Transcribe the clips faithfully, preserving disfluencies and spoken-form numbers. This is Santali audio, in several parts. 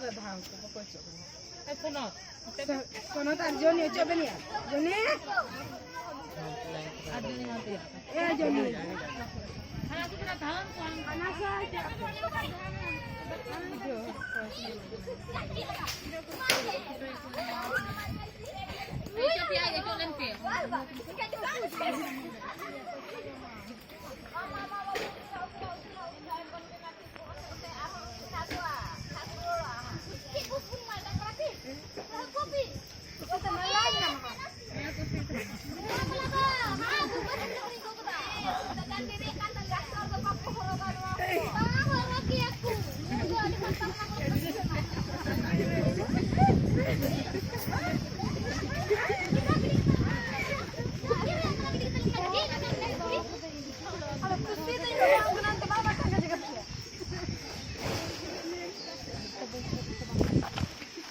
ᱜᱟᱫᱷᱟ ᱩᱱᱠᱩ ᱵᱟᱠᱚ ᱚᱪᱚᱜ ᱠᱟᱱᱟ᱾ ᱮ, ᱥᱚᱱᱚᱛ᱾ ᱥᱚ-, ᱥᱚᱱᱚᱛ ᱟᱨ ᱡᱚᱱᱤ ᱚᱪᱚᱜ ᱵᱮᱱ ᱭᱟ᱾ ᱡᱚᱱᱤ᱾ ᱟᱨ ᱡᱚᱱᱤ ᱦᱟᱱᱛᱮ ᱭᱟ᱾ ᱮ, ᱡᱚᱱᱤ᱾ ᱦᱟᱱᱟ ᱥᱟ ᱪᱟ᱾ ᱚᱪᱚᱜ ᱞᱮᱱ ᱯᱮ᱾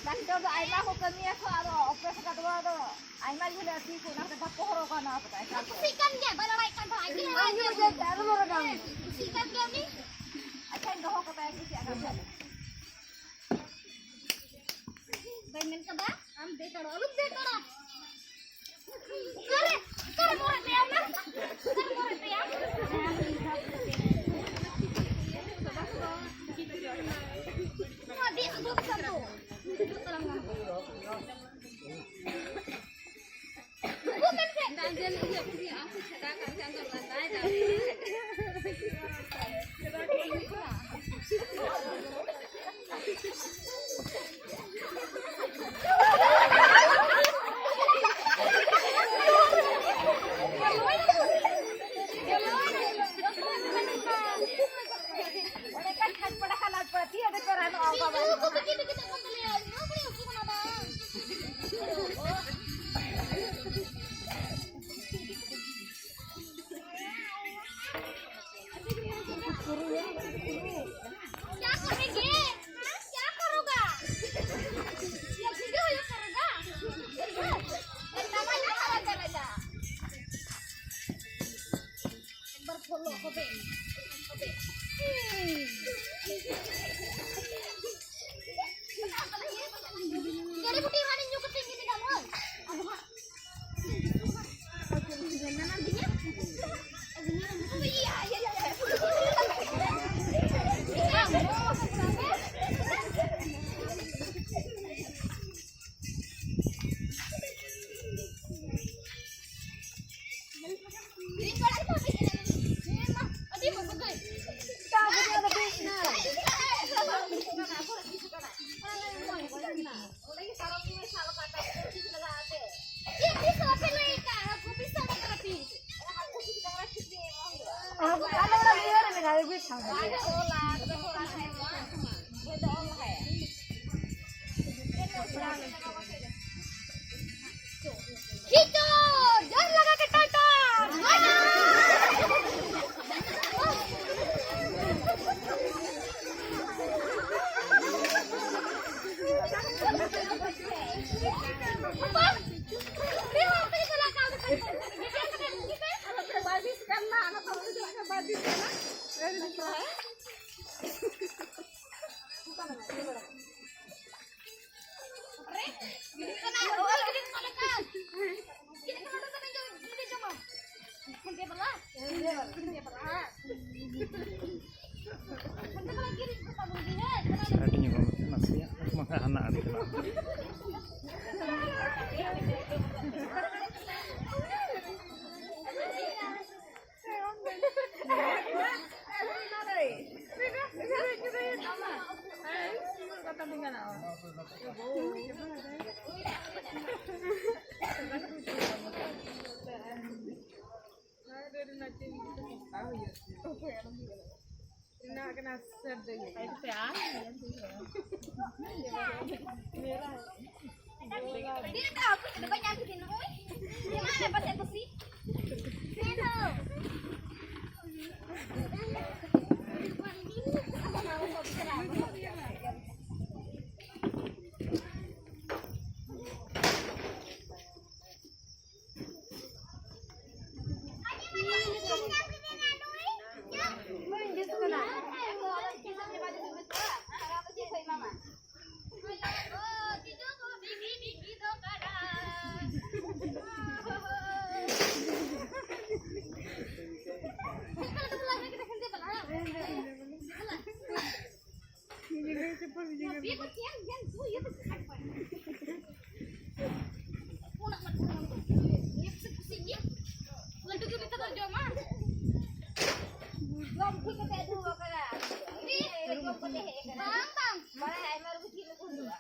ᱰᱟᱠᱛᱚᱨ ᱫᱚ ᱟᱭᱢᱟ ᱠᱚ ᱠᱟᱹᱢᱤᱭᱟ ᱛᱚ, ᱟᱫᱚ ᱚᱯᱮ ᱠᱟᱫᱣᱟ ᱫᱚ ᱟᱭᱢᱟ ᱡᱷᱟᱹᱞ ᱟᱹᱛᱤ ᱠᱚ, ᱚᱱᱟ ᱠᱚᱫᱚ ᱵᱟᱠᱚ ᱦᱚᱨᱚᱜᱟ ᱱᱚᱣᱟ ᱠᱚᱫᱚ᱾ ᱮᱠᱟᱞ ᱛᱮ᱾ ᱠᱩᱥᱤᱜ ᱠᱟᱱ ᱜᱮᱭᱟ, ᱵᱟᱭ ᱞᱟᱲᱟᱭᱮᱫ ᱠᱟᱱ ᱛᱟᱦᱮᱸᱫ, ᱟᱡ ᱜᱮ ᱞᱟᱲᱟᱭ ᱟᱢ ᱜᱮ ᱠᱟᱱᱟ᱾ ᱵᱩᱡᱷᱟᱹᱣ ᱛᱮ ᱟᱞᱚᱢ ᱦᱚᱨᱚᱜᱟ ᱟᱢ᱾ ᱠᱩᱥᱤᱜ ᱠᱟᱱ ᱜᱮᱭᱟ ᱩᱱᱤ᱾ ᱟᱪᱪᱷᱟᱧ ᱫᱚᱦᱚ ᱠᱟᱛᱟᱭᱟ, ᱠᱩᱥᱤᱭᱟᱜ ᱠᱟᱱ ᱠᱷᱟᱱ᱾ ᱵᱟᱹᱧ ᱢᱮᱱ ᱠᱟᱫᱟ, ᱟᱢ ᱫᱮᱡ ᱫᱟᱲᱮᱭᱟᱜᱼᱟ, ᱟᱞᱚᱢ ᱫᱮᱡ ᱫᱟᱲᱮᱭᱟᱜᱼᱟ᱾ ᱚᱠᱟᱨᱮ, ᱚᱠᱟᱨᱮ ᱢᱚᱨᱮ ᱯᱮᱭᱟ ᱚᱱᱟ? ᱚᱠᱟᱨᱮ ᱢᱚᱨᱮ ᱯᱮᱭᱟ? ᱱᱚᱣᱟ ᱫᱮᱡ ᱫᱩᱲᱩᱵ ᱠᱟᱱ ᱫᱚ᱾ ᱫᱩᱲᱩᱵ ᱛᱟᱲᱟᱢ ᱜᱟᱱᱚᱜᱼᱟ᱾ ᱫᱩᱲᱩᱵ ᱢᱮ ᱥᱮ᱾ ᱫᱟᱜ ᱡᱮ ᱤᱭᱟᱹ ᱠᱚ ᱦᱩᱭᱩᱜᱼᱟ, ᱪᱷᱟᱰᱟ ᱠᱟᱜ ᱠᱷᱟᱱ ᱫᱚ ᱞᱟᱸᱫᱟᱭ ᱫᱟ᱾ ᱨᱮᱱᱟᱜ ᱠᱟᱱᱟ ᱥᱟᱹᱨᱫᱟᱹ ᱜᱮ᱾ ᱞᱟᱹᱰᱩ ᱜᱮ ᱱᱮᱛᱟᱨ ᱫᱚ ᱡᱚᱢᱟ᱾ ᱡᱚᱢ ᱴᱷᱤᱠ ᱠᱟᱛᱮ ᱟᱹᱜᱩ ᱟᱠᱟᱫᱟ᱾ ᱡᱚᱢ ᱠᱟᱛᱮ ᱦᱮᱡ ᱟᱠᱟᱱᱟ᱾ ᱵᱟᱝ, ᱵᱟᱝ᱾ ᱵᱟᱲᱟᱭ ᱟᱭᱢᱟ ᱨᱚᱠᱚᱢ ᱪᱮᱫ ᱠᱚ ᱦᱩᱭᱩᱜᱼᱟ᱾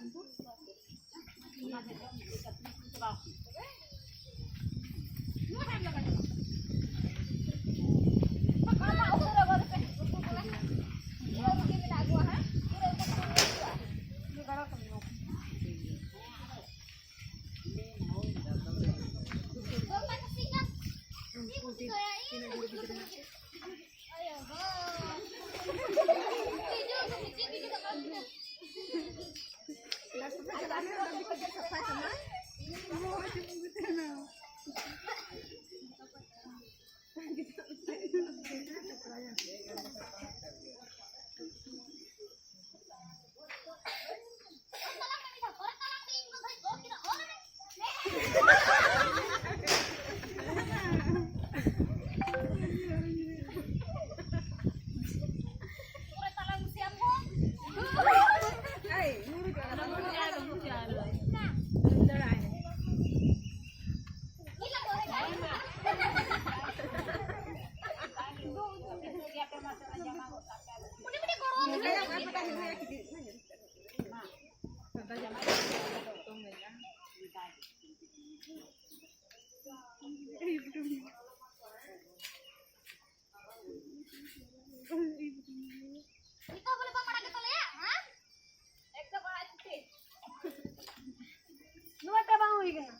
ᱱᱤᱛᱚᱜ ᱵᱚᱞᱮ ᱵᱟᱢ ᱟᱲᱟᱜ ᱜᱮ ᱛᱟᱞᱮᱭᱟ, ᱦᱮᱸ? ᱮᱠᱫᱚᱢ ᱟᱲᱟᱜ ᱪᱷᱩᱴᱤ᱾ ᱱᱚᱣᱟ ᱴᱟᱜ ᱵᱟᱝ ᱦᱩᱭ ᱠᱟᱱᱟ᱾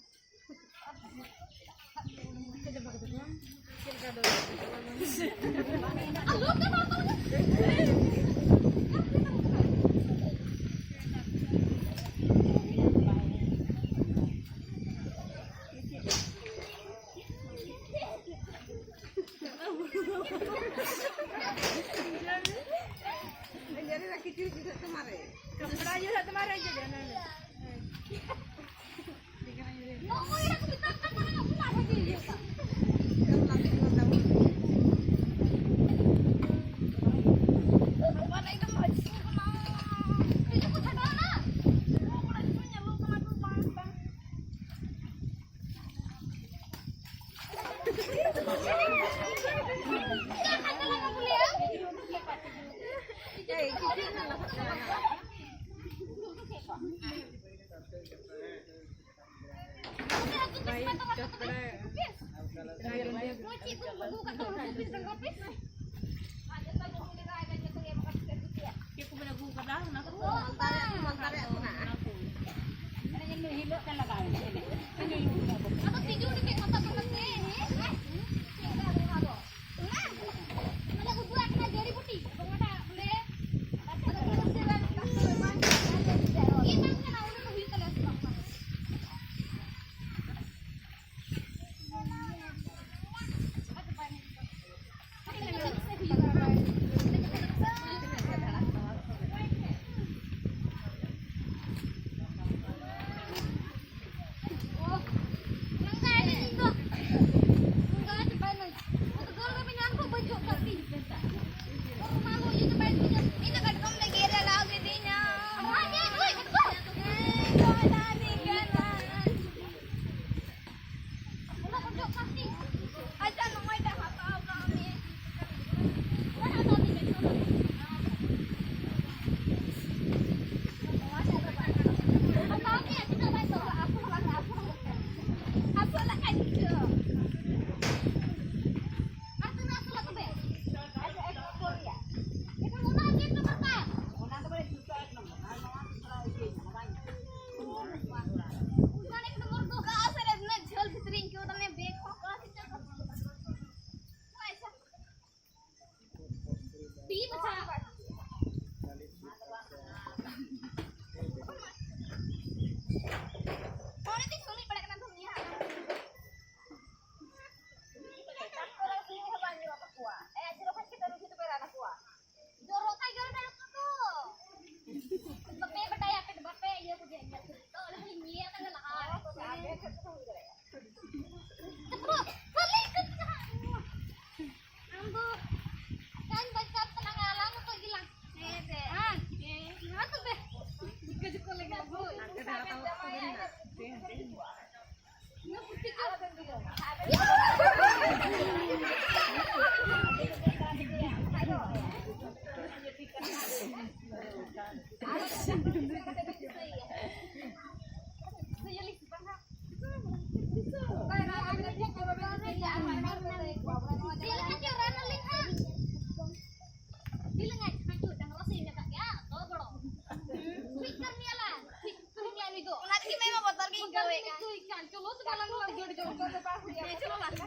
ᱚᱱᱟ ᱛᱮᱜᱮ ᱢᱮ ᱵᱚᱛᱚᱨ ᱜᱮ ᱟᱹᱭᱠᱟᱹᱣᱮᱫ ᱠᱟᱱ᱾ ᱪᱚᱞᱚ ᱛᱚᱵᱮ ᱞᱟᱝ ᱞᱟᱝ ᱫᱟᱹᱲ ᱡᱚᱝ᱾ ᱪᱚᱞᱚ ᱵᱟᱝ,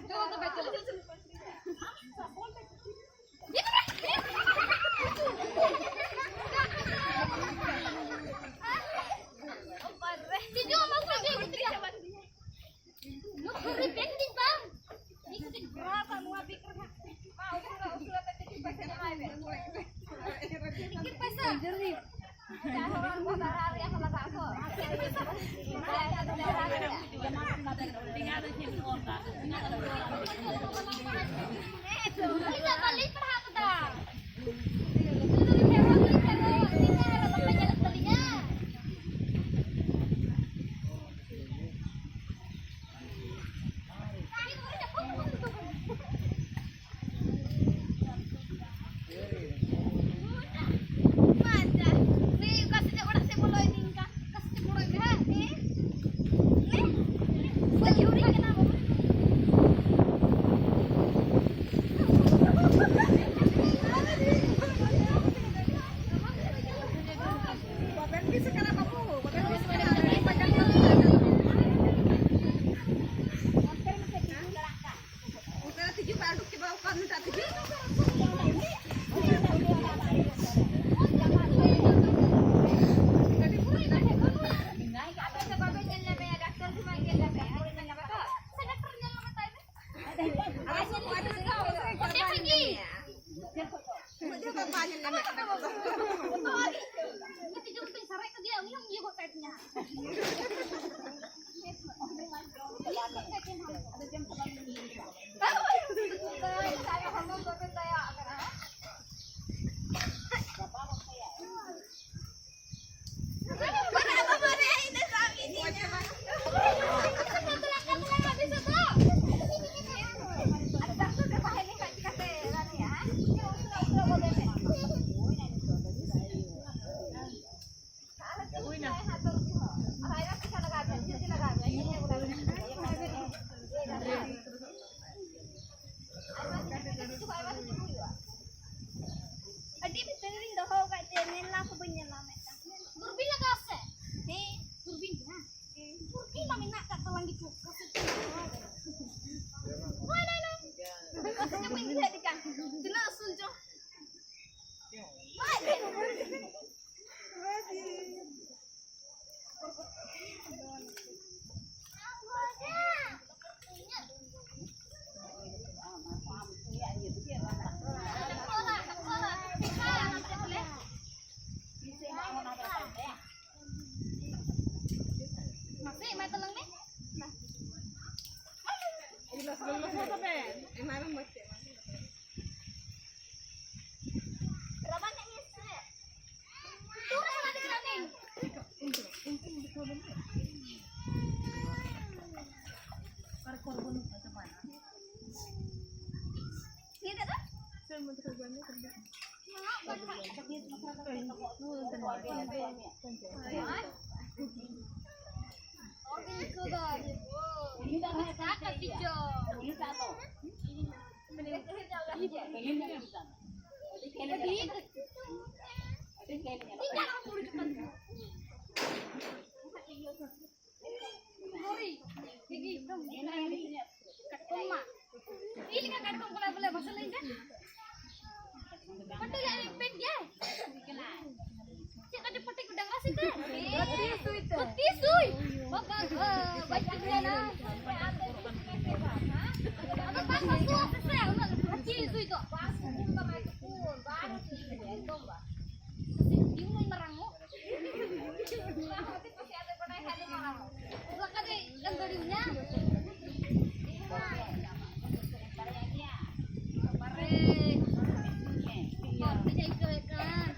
ᱪᱚᱞᱚ ᱛᱚᱵᱮ, ᱪᱚᱞᱚ᱾ ᱛᱤᱡᱩ ᱟᱞᱚ ᱠᱚ ᱤᱫᱤ ᱠᱮᱫᱮᱭᱟ᱾ ᱱᱩᱠᱩ ᱨᱮ ᱯᱮᱱ ᱫᱤᱧ ᱵᱟᱝ᱾ ᱢᱤᱫ ᱠᱟᱹᱴᱤᱡ ᱜᱨᱟᱦᱟᱠ ᱱᱚᱣᱟ ᱵᱤᱠ ᱨᱮ ᱦᱟᱸᱜ᱾ ᱢᱟ, ᱩᱥᱩᱞ, ᱩᱥᱩᱞ ᱟᱛᱮ ᱴᱤᱠᱤᱴ ᱯᱚᱭᱥᱟ ᱮᱢᱟᱭ ᱢᱮ᱾ ᱴᱤᱠᱤᱴ ᱯᱚᱭᱥᱟ᱾ ᱡᱚᱞᱫᱤ᱾ ᱟᱪᱪᱷᱟ, ᱦᱚᱲ ᱠᱚ ᱫᱟᱬᱟ ᱨᱮᱭᱟᱜ ᱦᱚᱸ ᱞᱟᱜᱟᱜ ᱟᱠᱚ᱾ ᱦᱮᱸ ᱛᱚ, ᱟᱹᱞᱤᱧ ᱫᱚ ᱵᱟᱹᱞᱤᱧ ᱯᱟᱲᱦᱟᱣ ᱠᱟᱫᱟ᱾ ᱛᱤᱱᱟᱹᱜ ᱩᱥᱩᱞ ᱪᱚ᱾ ᱢᱟᱥᱮ ᱮᱢᱟᱭ ᱛᱟᱞᱟᱝ ᱢᱮ᱾ ᱨᱟᱵᱟᱝ ᱮᱫ ᱢᱮᱭᱟ ᱥᱮ? ᱛᱩᱨ ᱨᱮ ᱥᱟᱞᱟ ᱫᱮᱠᱷᱟ ᱢᱮ᱾ ᱱᱤᱭᱟᱹ ᱫᱚ? ᱠᱟᱴᱠᱚᱢ ᱢᱟ᱾ ᱪᱮᱫ ᱞᱮᱠᱟ ᱠᱟᱴᱠᱚᱢ ᱠᱟᱱᱟ ᱵᱚᱞᱮ ᱢᱟᱥᱮ ᱞᱟᱹᱭ ᱢᱮ? ᱯᱟᱹᱴᱤ ᱞᱮ ᱯᱮᱱ ᱜᱮᱭᱟ᱾ ᱪᱮᱫ ᱠᱟᱴᱤ ᱯᱟᱹᱴᱤ ᱠᱚ ᱰᱟᱝᱨᱟ ᱥᱤ ᱛᱮ? ᱵᱟᱹᱛᱤ ᱥᱩᱭ ᱛᱮ᱾ ᱵᱟᱹᱛᱤ ᱥᱩᱭ᱾ ᱵᱟᱵᱟ ᱜᱚ, ᱵᱟᱹᱧ ᱵᱩᱡᱷᱟᱹᱣ ᱮᱱᱟ᱾ ᱟᱫᱚ ᱵᱟᱝ ᱦᱟᱹᱥᱩᱣᱟ ᱥᱮ ᱥᱮ? ᱩᱱᱟᱹᱜ ᱵᱟᱹᱛᱤ ᱥᱩᱭ ᱫᱚ᱾ ᱵᱟᱝ ᱦᱟᱹᱥᱩᱣᱟ ᱥᱮ ᱥᱮ? ᱮᱠᱫᱚᱢ ᱵᱟᱝ᱾ ᱥᱤ ᱩᱱᱟᱹᱜ ᱢᱟᱨᱟᱝ ᱚᱜ᱾ ᱚᱱᱟ ᱦᱚᱛᱮ ᱯᱟᱥᱮ ᱟᱫᱚ ᱵᱟᱰᱟᱭ ᱠᱷᱟᱡ ᱫᱚ ᱢᱟᱨᱟᱝ ᱚᱜ᱾ ᱞᱟᱠᱟ ᱫᱮ ᱮᱢ ᱫᱟᱲᱮᱭᱟᱹᱧᱟ? ᱵᱟᱵᱟᱨᱮ᱾ ᱵᱚᱛᱚᱨ ᱛᱮᱧ ᱟᱹᱭᱠᱟᱹᱣᱮᱫ ᱠᱟᱱ᱾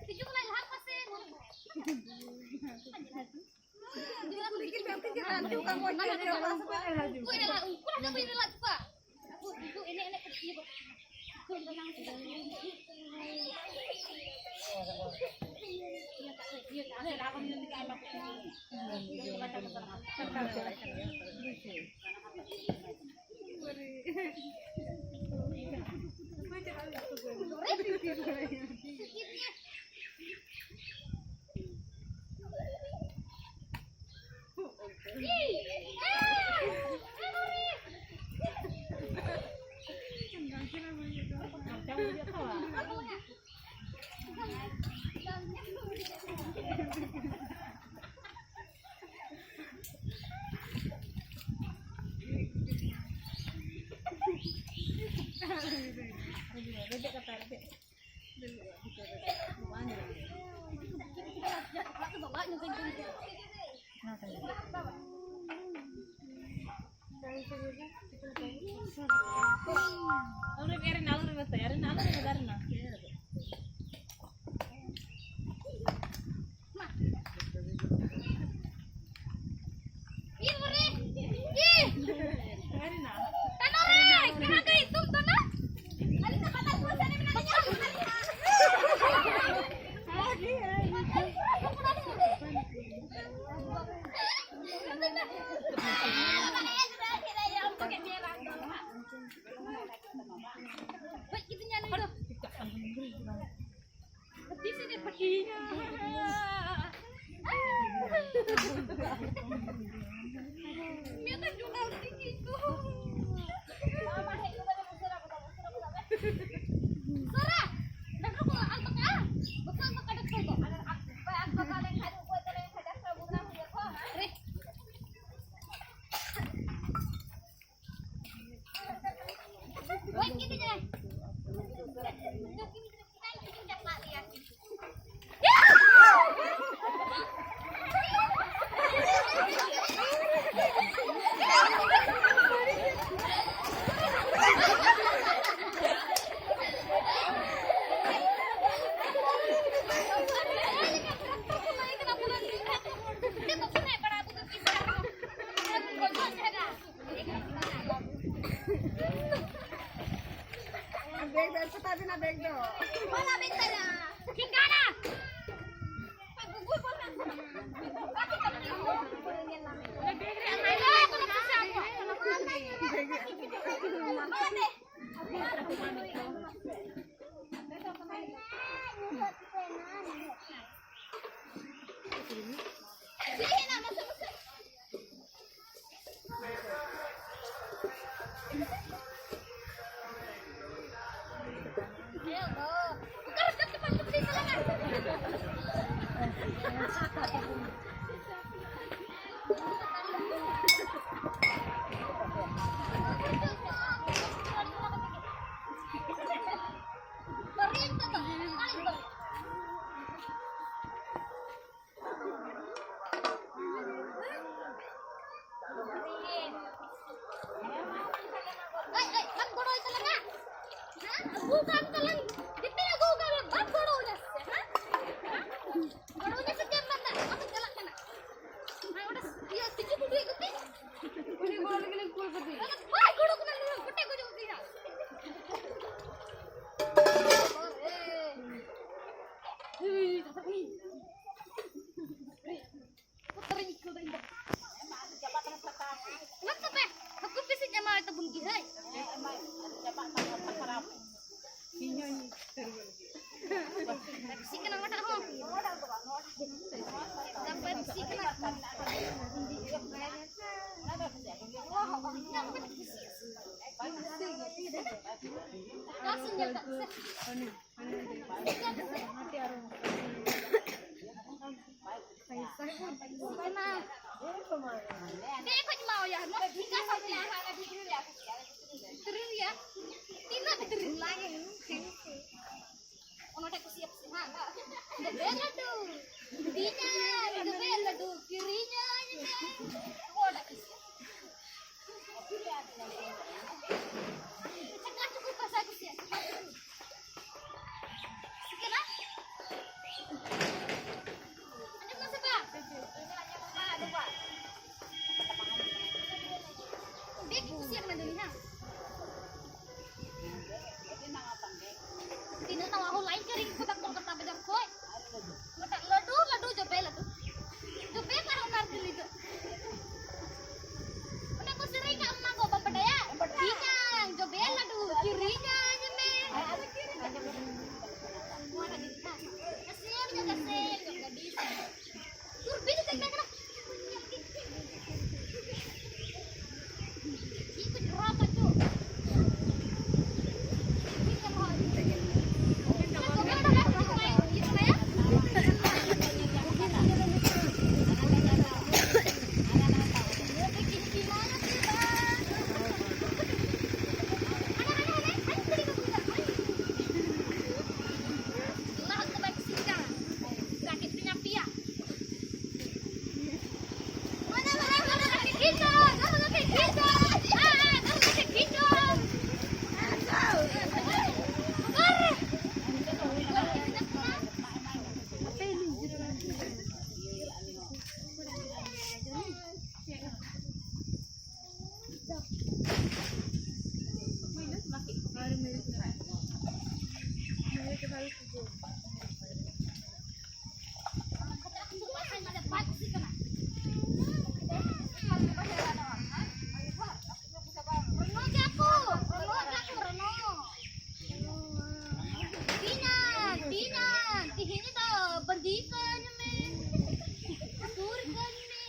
ᱛᱤᱡᱩ ᱠᱟᱱᱟᱭ ᱞᱟᱦᱟ ᱯᱟᱥᱮ᱾ ᱩᱱᱠᱩ ᱨᱮᱞᱟ, ᱩᱱᱠᱩ ᱨᱮᱞᱟ, ᱩᱱᱠᱩ ᱨᱮᱞᱟ ᱪᱩᱯᱟ᱾ ᱩᱱᱠᱩ ᱮᱱᱮᱡ ᱮᱱᱮᱡ ᱠᱟᱛᱮ ᱤᱭᱟᱹ ᱜᱚᱫ᱾ ᱵᱮᱜᱽ ᱫᱚ ᱥᱮᱛᱟᱜ ᱫᱤᱱᱟᱜ ᱵᱮᱜᱽ ᱫᱚ᱾ ᱚᱱᱟ ᱵᱮᱜᱽ ᱛᱟᱭᱟ᱾ ᱴᱷᱤᱠᱟᱹᱱᱟ᱾ ᱚᱱᱟ ᱵᱮᱜᱽ ᱨᱮ ᱟᱢᱟᱜ ᱵᱮᱜᱽ ᱨᱮ᱾ ᱪᱮᱫ ᱦᱮᱱᱟᱜ ᱢᱟᱥᱮ ᱢᱟᱥᱮ? ᱮᱭ, ᱮᱭ, ᱵᱟᱢ ᱜᱚᱲᱚᱭ ᱛᱟᱞᱟᱝᱟ? ᱦᱮᱸ? ᱟᱹᱜᱩ ᱠᱟᱜ ᱛᱟᱞᱟᱝ, ᱫᱤᱯᱤᱞ ᱟᱹᱜᱩ ᱠᱟᱜ ᱢᱮ, ᱵᱟᱢ ᱜᱚᱲᱚ ᱤᱧᱟ ᱥᱮ, ᱦᱮᱸ? ᱦᱮᱸ? ᱜᱚᱲᱚ ᱤᱧᱟ ᱥᱮ ᱪᱮᱫ ᱮᱢ ᱢᱮᱱᱫᱟ? ᱟᱢ ᱪᱟᱞᱟᱜ ᱠᱟᱱᱟ᱾ ᱟᱨ ᱚᱸᱰᱮ ᱤᱭᱟᱹ ᱛᱤᱡᱩ ᱠᱚ ᱜᱮᱨ ᱠᱚᱯᱮ᱾ ᱩᱱᱤ ᱜᱚᱲᱚ ᱞᱟᱹᱜᱤᱫ ᱞᱤᱧ ᱠᱩᱞ ᱠᱟᱫᱮᱭᱟ᱾ ᱵᱟᱭ ᱜᱚᱲᱚ ᱠᱟᱱᱟ, ᱱᱩᱭ ᱦᱚᱸ ᱜᱚᱴᱮ ᱜᱚᱡᱚᱜ ᱜᱮᱭᱟ᱾ ᱮᱭ, ᱫᱟᱫᱟ ᱩᱱᱤ᱾ ᱦᱟᱹᱠᱩ ᱯᱤᱥᱤᱧ ᱮᱢᱟᱣᱟᱭ ᱛᱟᱵᱚᱱ ᱜᱮ, ᱦᱳᱭ᱾ ᱯᱤᱥᱤ ᱠᱟᱱᱟ ᱚᱱᱟᱴᱟᱜ ᱦᱚᱸ᱾ ᱯᱤᱥᱤ ᱠᱟᱱᱟ᱾ ᱚᱠᱟ ᱥᱮᱫ ᱧᱮᱞ ᱠᱟᱜ ᱯᱮᱥᱮ? ᱪᱮᱫ ᱠᱷᱚᱡ ᱮᱢᱟᱣᱟᱭᱟ? ᱱᱚᱣᱟ ᱴᱷᱤᱠᱟ ᱥᱟᱶᱛᱮ ᱟᱦᱟᱜ ᱚᱱᱟ ᱵᱷᱤᱛᱨᱤ ᱨᱮᱭᱟᱜ᱾ ᱵᱷᱤᱛᱨᱤ ᱨᱮᱭᱟᱜ? ᱛᱤᱱᱟᱹᱜ ᱵᱷᱤᱛᱨᱤ? ᱚᱱᱟᱴᱟᱜ ᱠᱩᱥᱤᱭᱟᱜ ᱯᱮᱥᱮ ᱦᱟᱸᱜ᱾ ᱡᱚᱵᱮ ᱞᱟᱹᱰᱩ᱾ ᱠᱤᱨᱤᱧᱟᱹᱧ, ᱡᱚᱵᱮ ᱞᱟᱹᱰᱩ᱾ ᱠᱤᱨᱤᱧᱟᱹᱧ ᱢᱮ᱾ ᱚᱱᱟᱴᱟᱜ ᱠᱩᱥᱤᱭᱟᱜ᱾ ᱪᱷᱟᱠᱟ ᱪᱩᱠᱩ ᱯᱚᱭᱥᱟ ᱠᱩᱥᱤᱭᱟᱜ᱾ ᱥᱤᱠᱟᱹᱱᱟ? ᱟᱸᱡᱚᱢ ᱫᱟ ᱥᱮ ᱵᱟᱝ? ᱵᱮᱜᱽ ᱠᱩᱥᱤᱭᱟᱜ ᱠᱟᱱᱟ ᱡᱟᱹᱱᱤᱡ, ᱦᱮᱸ? ᱛᱤᱱᱟᱹᱜ ᱱᱟᱣᱟ ᱦᱚᱸ ᱞᱟᱭᱤᱱ ᱠᱤᱨᱤᱧ ᱠᱟᱫᱟ ᱠᱳᱞᱠᱟᱛᱟ ᱵᱟᱡᱟᱨ ᱠᱷᱚᱡ᱾ ᱢᱤᱫᱴᱟᱝ ᱞᱟᱹᱰᱩ, ᱞᱟᱹᱰᱩ, ᱡᱚᱵᱮ ᱞᱟᱹᱰᱩ᱾ ᱛᱤᱦᱤᱧ ᱫᱚ ᱵᱟᱸᱫᱤ ᱠᱟᱹᱧ ᱢᱮ, ᱥᱩᱨ ᱠᱟᱹᱧ ᱢᱮ᱾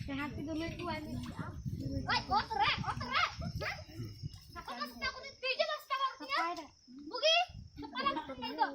ᱡᱟᱦᱟᱸ ᱛᱤᱱᱟᱹᱜ ᱞᱟᱹᱭ ᱠᱚᱣᱟ, ᱚᱛ ᱨᱮ, ᱚᱛ ᱨᱮ᱾ ᱥᱟᱯᱟ ᱠᱟᱛᱮ ᱟᱠᱚ ᱫᱚ ᱛᱤᱡᱩ ᱵᱟᱥ ᱪᱟᱵᱟ ᱠᱟᱛᱤᱧᱟ᱾ ᱵᱩᱜᱤ, ᱥᱟᱯᱟ ᱞᱟᱜᱟᱜ ᱠᱟᱱᱟ ᱤᱧ ᱫᱚ᱾